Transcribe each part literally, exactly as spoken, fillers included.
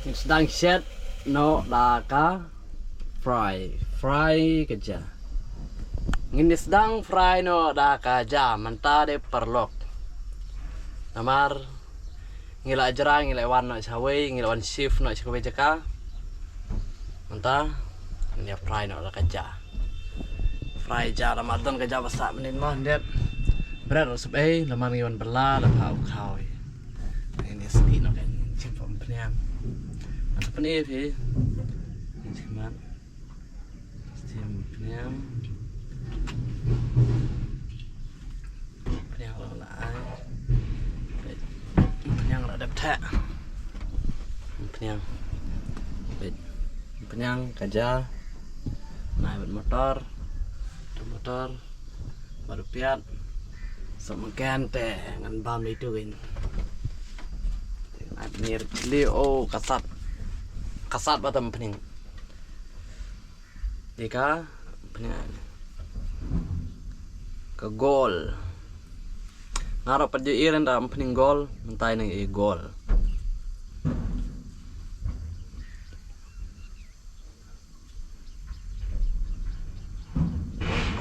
Sdang shet noh da ka fry. Fry ka ja. Ngin sdang fry noh da ka ja. Mynta de paralok. Namar ngi la jra, ngi la wan noh shawei, ngi la wan shift noh sha kawei jaka. Mynta ngin ïa fry noh da ka ja. Fry ja da madan ka ja ba sah mynnin ma, hyndet. Bret ruh sep ei, lamar ngi wan bylla da pha u khaw. Ngin ïa sdih noh kan, shim pha umphniang. Ata pyni phi. Shim mat. Shim umphniang. Umphniang ruh la ai. Umphniang ruh dep theh. Umphniang. Beit. Umphniang ka ja. Nai bad motor. Tu motor. Bad u piat. Sa mangken te ngan bam itu gin. Nai pynir chili, oh, ka sat. Ka sat bad umphniang. Ïa ka, umphniang. Ka gol. Nga ruh pat ju ïohi ruh da umphniang gol, mynta nang ïohi gol.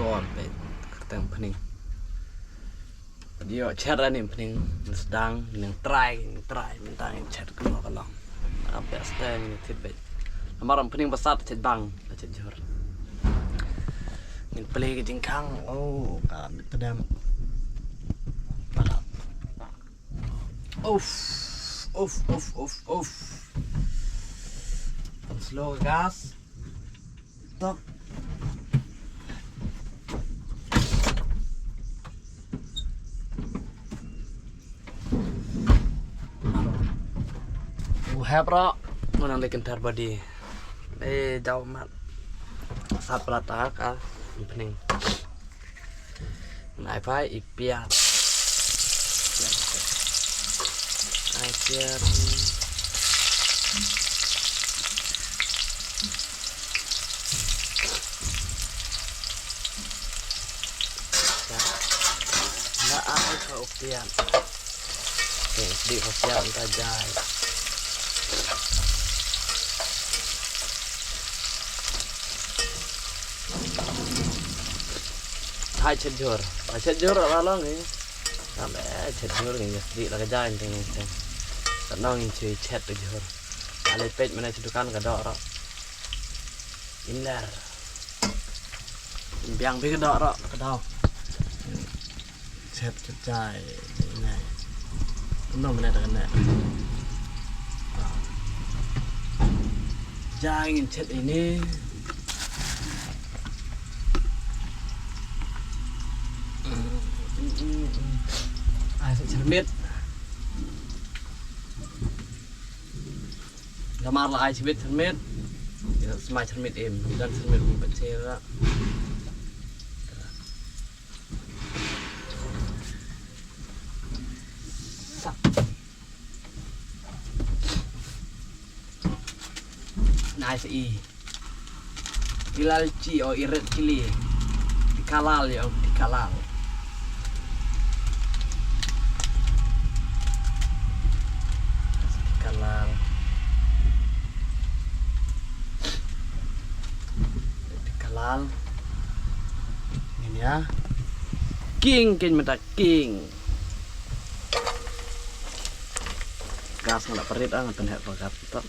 Gol, peit, kyrteng umphniang. Ïoh chet ra ni umphniang, sdang, nang trai, nang trai, mynta ngin chet kumno ka long. Am pek steng ni thit beit. Namar umphniang ba sat chet bang, chet jhur. Ngin plie ka jingkhang, oh, ka mit tdem. Palat. Uff, uff, uff, uff, uff. Slow gas. Tok. U hep ruh, ngan nang leit kynthar body. Eh, jaw mat. Sat palat ta ka umphniang. Nai phai i piat. Ai piat. Na ai ka u piat. Okey, di ka piat ta jai. Hai chet jhur. Hai chet jhur la long ni. Am eh chet jhur ni di la ka jai ting ting. Ka nong in chet chet jhur. Ale peit mana chet dukan ka dok ro. Iner. Biang bi ka dok ro ka dok. Chet ka jai. Iner. Nong mana ka iner. Jai ngin chet ini. Ai sa chyrmit. Gamar la ai chyrmit chyrmit. Ina smai chyrmit im. Dan chyrmit um pachera. Sak. Nice i. Ilal chi o i red chili. Tikalal yo, tikalal. Tikalal. Tikalal. Ngin ïa king, king mynta king. Gas nga la parit ah, nga pynheh pagat pat.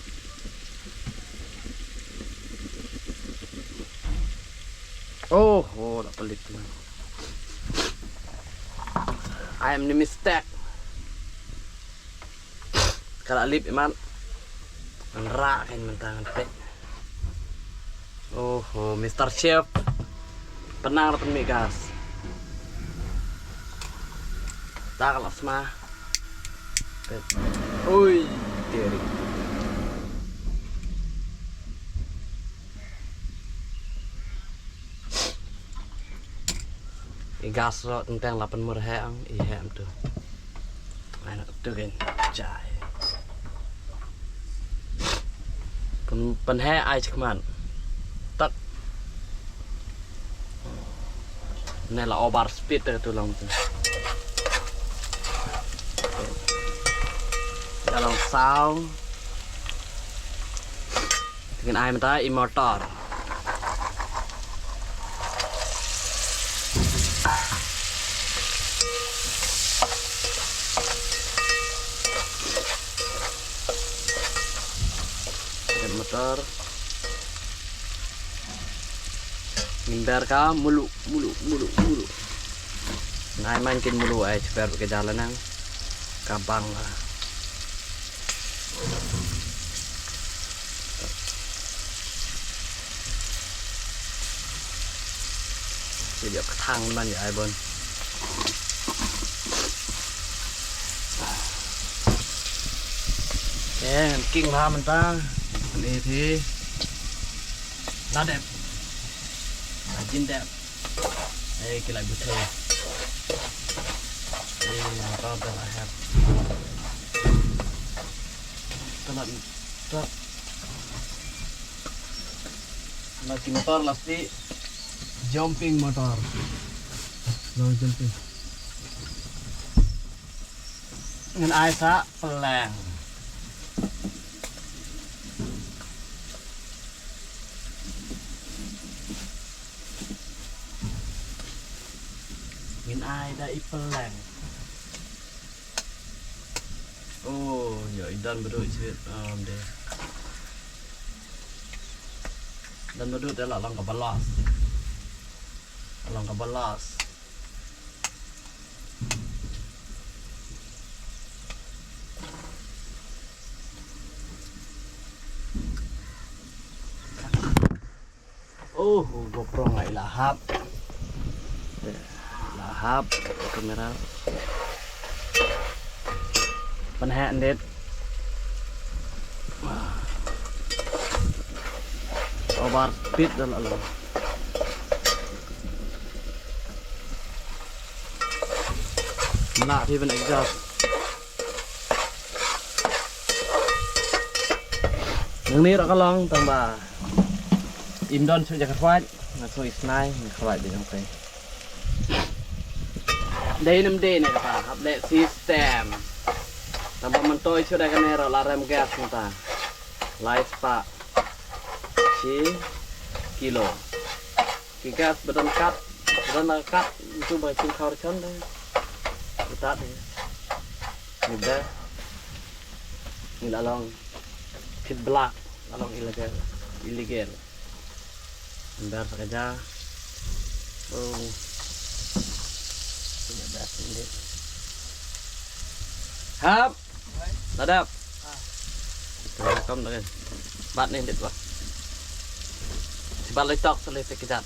Oh, oh, la palit tu. I am the mistake. Ka la lip iman. Ngan rah kan mynta ngan peit. Oho, Mister Chef. Pynang la pynmih gas. Ta ka la sma. Peit. Ui, teri. I gas ruh teng teng la pynmur heh ang, i heh em tu. Ai na tu kin jai. Pyn, pynheh ai chikman. Tak. Ne la over speed tu long tu. Ka long saw. Ngin ai mynta i motor. Motor. Ngin ber ka mulu, mulu, mulu, mulu. Nai man kin mulu ai, sper ka jalan nang. Ka bang la. Sejak ketang man ya ai bon. Eh, king la mynta. Ni thi. La dep. La jin dep. Eh, ki la buthe. Eh, motor ka la hep. Ka la motor. La ki motor la sti. Jumping motor. Long jumping. Ngan ai sa peleng. Ngin ai da i peleng. Oh, yo, i don bedu i sweet. Um, de. Don bedu de la long ka balas. La long ka balas. Oh, GoPro ngai la hap. La hap kamera. Pan ha ndet. Over speed dah lalu. Mana dia ban exhaust. Nang ni rak ka long tang ba im don shu ja ka khwat, nga shu isnai nga khwat di nang kai. Dei nem dei ne kata hap le system. Tang ba mentoi shu da ka ne rak la rem gas nta. Lai spa. Shi kilo. Ki gas ba don kat, ba don kat, itu ba chim khawar chon de. Utat de. Ni ba. Ni la long. Pit black, la long illegal. Illegal. Ber sa ka ja. Oh. Ni ba sini. Hap. Ladap. Kam dah kan. Bat ni dit bah. Sibat lai tok sele sekejap.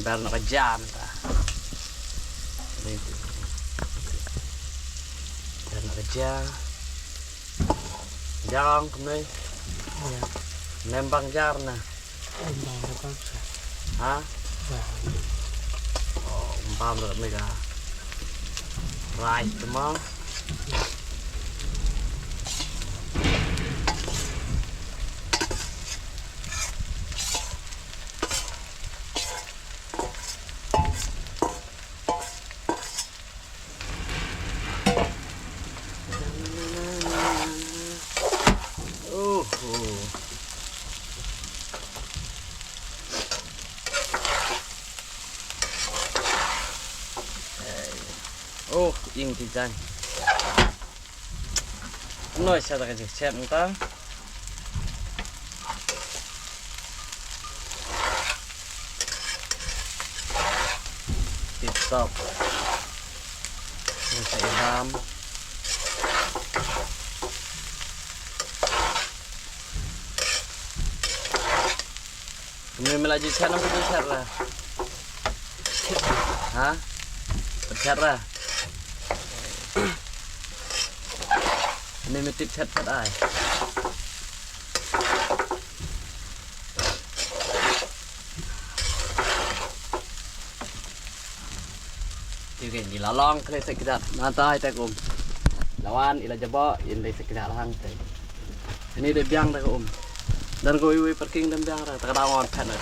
Ber nak jam ta. Ber nak jam. Jang kumne. Ya. Nembang jar na. Em bang da bang sa. Ha? Bang. Oh, bang da mega. Rice tu mah. Oh, oh. Oh, ing ki jan. Noi sa ta ka jingchet nta. Tip top. Ni sa ibam. Kumne me la ju chat, nam ju chat ra. Ha? Chat ra. Kumne me tip chat chat ai. Ti ke ni la long kle se kidat. Nanta ai te kum. Lawan ila jabo in le se kidat hang te. Ini de biang de kum. Dan ko iwi parking dan biang ra ta ka dang on phet na.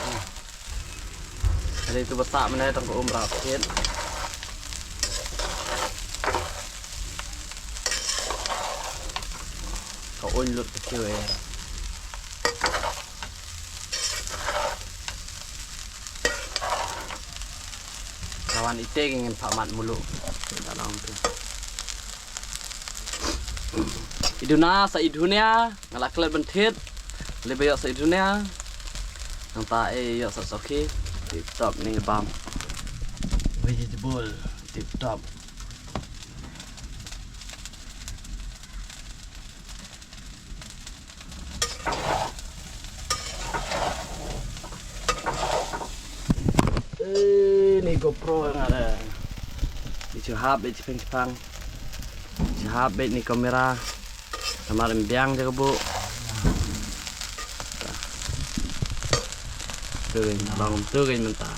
Ani tu basa mene tang ko um ra phet. Ka un lut ke kiu e. Wan ite ki ngin phah mat mulu. I duna sa i dunia, nga la klet ban thied. Lei ba ïoh sa i dunia. Nangta e ïoh sa soki. Tip top ni bam. Vegetable, tip top. Eh, ni GoPro nga da. Di chu hap, di chipeng chipang. Chu hap, ni kamera. Namar em biang jaga bu. Tu, long tu kan mentah.